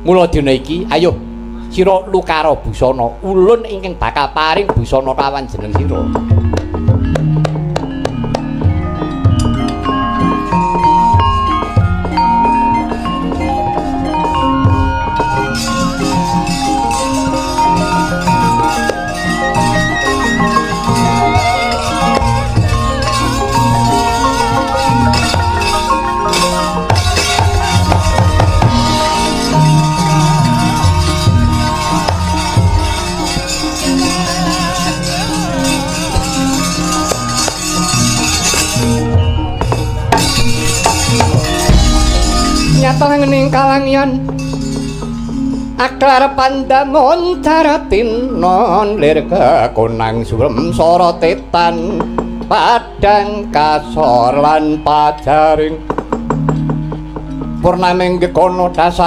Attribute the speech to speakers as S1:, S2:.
S1: Mula dina iki ayo sira lukara busana, ulun ingkang bakal paring busana kawan jeneng sira. Nyata ngening kalangian aklar pandamon caratinon lir kekonang surem sorotetan padang kasor lan pajaring purnaming gekono dasar.